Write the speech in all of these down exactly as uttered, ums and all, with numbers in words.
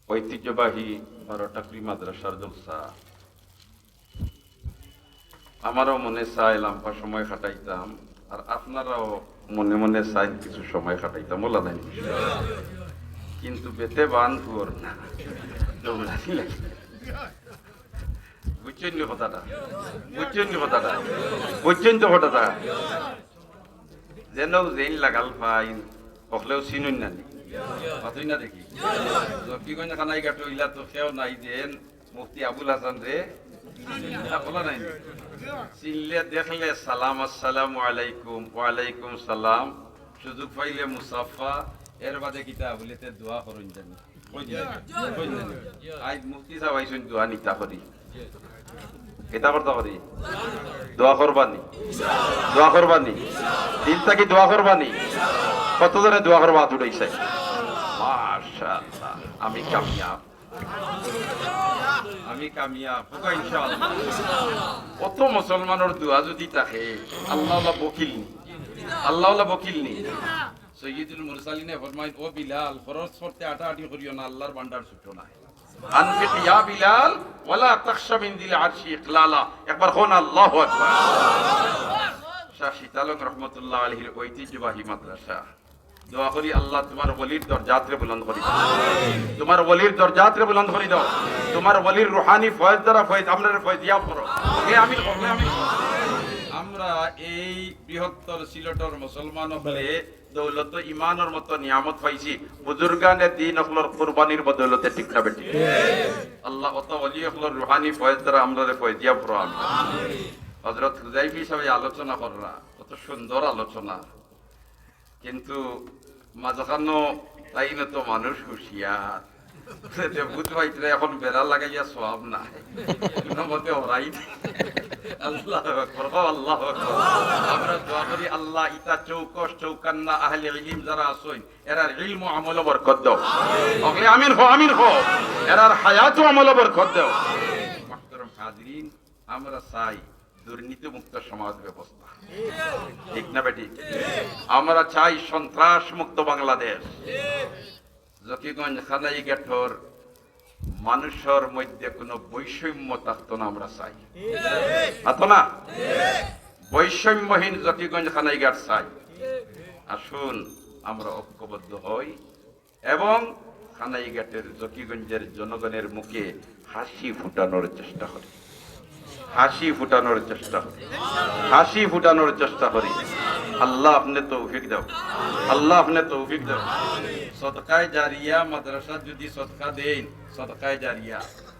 ঐতিহ্যবাহী বারো টাকরি মাদ্রাসার জলসা। আমারও মনে চায় লম্বা সময় কাটাইতাম, আর আপনারাও মনে মনে চাইন কিছু সময় কাটাইতাম, বলা নাই? কিন্তু বেতে বান কুয়ার না, দৌড়ানি লাগে। বুঝছইন নি কথাটা? বুঝছইন নি কথাটা? বুঝছইন তো কথাটা? যেন যেইন লাগাল পাইন, হকলেও চিনইন না নি? মাতইন না দেখি। জকিগঞ্জ কানাইঘাট অইলা তো কেউ নাই যেন মুফতি আবুল হাসান রে। না, বলা নাই নি? চিনলে দেখলে সালাম, আসসালামু আলাইকুম, ওয়ালাইকুম সালাম। সুযোগ পাইলে মুসাফা, এর বাদে কিতা বুলে তে দোয়া করইন জানি। কই দিন? কই দিন? আইজ মুফতি সাব আইছইন দোয়া নিতা করি। কিতা করতা করি? দোয়া করবানি? দোয়া করবানি? দিল থাকি দোয়া করবানি? কতজনে দোয়া করবা হাত উঠাইছে? মাশাআল্লাহ, আমি কামিয়াব। আমি কামিয়াব। কউক্কা ইনশাআল্লাহ। কত মুসলমানর দোয়া যদি থাকে, আল্লাহ আল্লাহ বকিল নি? আল্লাহ আল্লাহ বকিল নি? সৈয়দুল মুরসালিনে ফরমাইন, "ও বিলাল, খরচ করতে আটাআটি করিও না, আল্লাহর ভান্ডার ছুটো না।" আনফিক ইয়া বিলাল, ওয়ালা তাখশা মিন যিল আরশি ইকলালা। একবার কউন আল্লাহু আকবার। শাহ শীতালং রহমতুল্লাহ আলাইহির ঐতিহ্যবাহী মাদ্রাসা। দোয়া করি আল্লাহ তোমার ওলির দরজাতরে বুলন্দ করি দাও। তোমার ওলির দরজাতরে বুলন্দ করি দাও। তোমার ওলির রুহানি ফয়েজ দ্বারা ফয়েজ, আমরারে ফয়েজিয়াব করো। এ আমিন, এ আমিন। আমরা এই বৃহত্তর সিলেটর মুসলমান অকলে দৌলতে ইমানর মতো নিয়ামত পাইছি, বুজুর্গানে দিন অকলর কুরবানির বদৌলতে, ঠিক না বেঠিক? আল্লাহ অত ওলি অকলর রুহানি ফয়েজ দ্বারা আমরারে ফয়েজিয়াব করো, আমিন। হযরত হুযায়ফা সাহেব আলোচনা কররা, কত সুন্দর আলোচনা, কিন্তু মাঝখানো তাইন তো মানুষ হুঁশিয়ার। এতে ভূত ভাইতরা এখন বেড়া লাগাইয়া সওয়াব নাই। কোনো মতে ওরাই। আল্লাহু আকবার, কও আল্লাহু আকবার। আমরা দোয়া করি, আল্লাহ, ইতা চৌকস, চৌকান্না, আহলে ইলিম যারা আছইন, এরার ইলম ও আমলো বরকত দাও। হকলে আমিন কও, আমিন কও। এরার হায়াত ও আমলো বরকত দাও। মুহতারাম হাজিরিন, আমরা চাই দুর্নীতিমুক্ত সমাজ ব্যবস্থা, ঠিক না বেঠিক? আমরা চাই সন্ত্রাসমুক্ত বাংলাদেশ। জকিগঞ্জ কানাইঘাটর মানুষর মধ্যে কোনো বৈষম্য থাকতো না, আমরা চাই। থাকতো না? বৈষম্যহীন জকিগঞ্জ কানাইঘাট চাই। আসুন, আমরা ঐক্যবদ্ধ হই এবং কানাইঘাটের জকিগঞ্জের জনগণের মুখে হাসি ফুটানোর চেষ্টা করি, হাসি ফুটানোর চেষ্টা করি, হাসি ফুটানোর চেষ্টা করি। আল্লাহ আপনে তৌফিক দাও, আল্লাহ আপনে তৌফিক দাও। সদকায়ে জারিয়া, মাদ্রাসা যদি সদকা দেইন, সদকায়ে জারিয়া।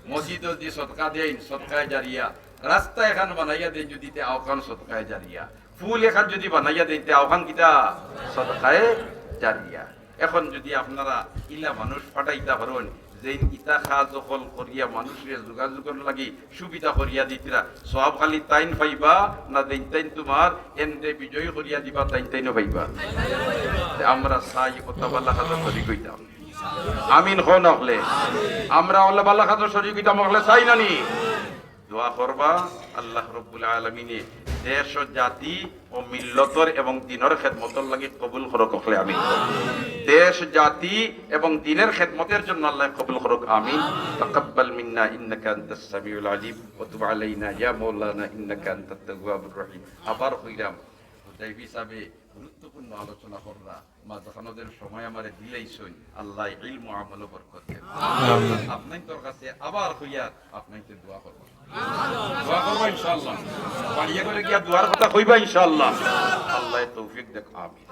মসজিদ যদি সদকা দেইন, সদকায়ে জারিয়া। রাস্তা এখান বানাইয়া দেইন যদি, তে অখান সদকায়ে জারিয়া। পুল এখান যদি বানাইয়া দেইন, তে অখান কিতা? সদকায়ে জারিয়া। এখন যদি আপনারা ইলা মানুষ পাঠাইতা পারইন, যেইন ইতা কাজ অকল করিয়া মানুষরে যোগাযোগর লাগি সুবিধা করিয়া দিতরা, সওয়াব খালি তাইন পাইবা না, যেইন তাইন তোমার এনরে বিজয়ী করিয়া দিবা, তাইন তাইনও পাইবা। তে আমরা চাই অতা ভালা কাজো শরিক অইতাম। আমিন কও না হকলে। আমরা অলা ভালা কাজো শরিক অইতাম, হকলে চাই না নি? দোয়া করবা, আল্লাহ রব্বুল আলামিনে দেশ ও জাতি ও মিল্লতর এবং দ্বীনর খেদমতর লাগি কবুল করউক, হকলে আমিন। দেশ, জাতি এবং দ্বীনর খেদমতর জন্য আল্লাহ কবুল করউক, আমিন। তাকাব্বাল মিন্না ইন্নাকা আনতাস সামিউল আলিম ওয়া তুব আলাইনা ইয়া মাওলানা ইন্নাকা আনতাত তাওয়াবুর রহিম। আবার কইরাম, হুযায়ফা সাহেবে গুরুত্বপূর্ণ আলোচনা কররা। মাঝখানো যে সময় আমারে দিলাইছইন, আল্লাহ ইলম ও আমলো বরকত দেউক। আমিন। আপনাইনতর কাছে আবার কইয়ার, আপনাইনতে দোয়া করবা। দোয়া করবা ইনশাআল্লাহ। বাড়িয়ে করে গিয়া দোয়ার কথা কইবা ইনশাআল্লাহ। আল্লাহ তৌফিক দেউক, আমিন।